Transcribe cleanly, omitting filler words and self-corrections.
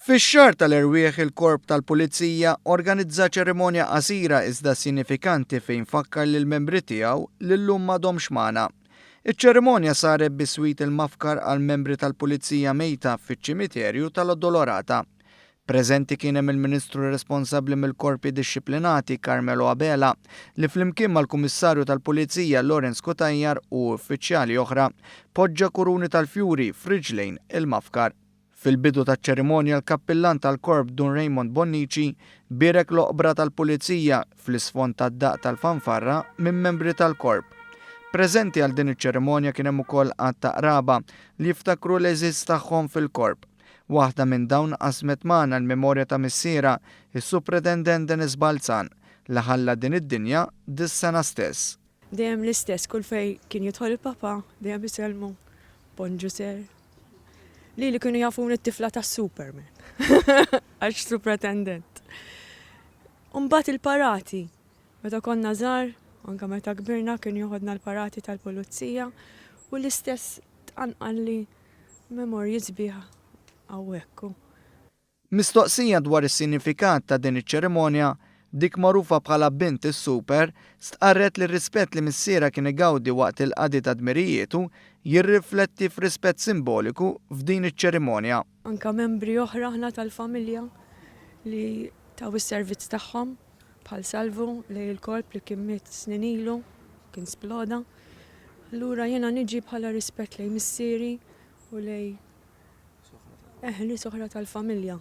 Fix-Xahar tal-Erwieħ il-Korp tal-Pulizija organizza ċerimonja qasira iżda sinifikanti fejn fakkar lill-membri tiegħu li llum m'għadhomx magħna. Iċ-ċerimonja saret biswit il-mafkar għall-membri tal-Pulizija mejta fiċ-ċimiterju tal-Addolorata. Preżenti kien hemm il-Ministru responsabbli mill-Korpi Dixxiplinati Carmelo Abela li flimkien mal-Kummissarju tal-Pulizija Lawrence Cutajar u uffiċjali oħra poġġa kuruni tal-fjuri f'riġlejn il-mafkar. Fil-bidu taċ-ċerimonja l-Kappillan tal-Korp Dun Raymond Bonnici bierek l-oqbra tal-Pulizija fl-isfond tad-daqq tal-fanfarra minn membri tal-Korp. Preżenti għal din iċ-ċerimonja kien hemm ukoll għadd ta' qraba li jiftakru l-għeżież tagħhom fil-Korp. Waħda minn dawn qasmet magħna l-memorja ta' missierha, is-Supretendent Dennis Balzan, li ħalla din id-dinja dis-sena stess. Dejjem l-istess, kull fejn kien jidħol il-papa, dejjem isellmu, Bonġu sir. Lili kienu jafuni t-tifla tas-Superman. Għax supretendent. Umbagħad il-parati. Meta konna żgħar, anke meta kbirna kien joħodna l-parati tal-pulizija u l-istess tqanqalli memorji sbieħ hawnhekk. Mistoqsija dwar is-sinifikat ta' din iċ-ċerimonja, dik magħrufa bħala Bint is-Super, stqarret li r-rispett li missierha kien igawdi waqt il-qadi ta' dmirijietu jirrifletti f'rispett simboliku f'din iċ-ċerimonja. Anke membri oħra aħna tal-familja li taw is-servizz tagħhom bħal Salvu lejn il-korp li kien miet snin ilu, kien sploda. Allura jiena niġi bħala rispett lejn missieri u lejn Eh, nies oħra tal-familja.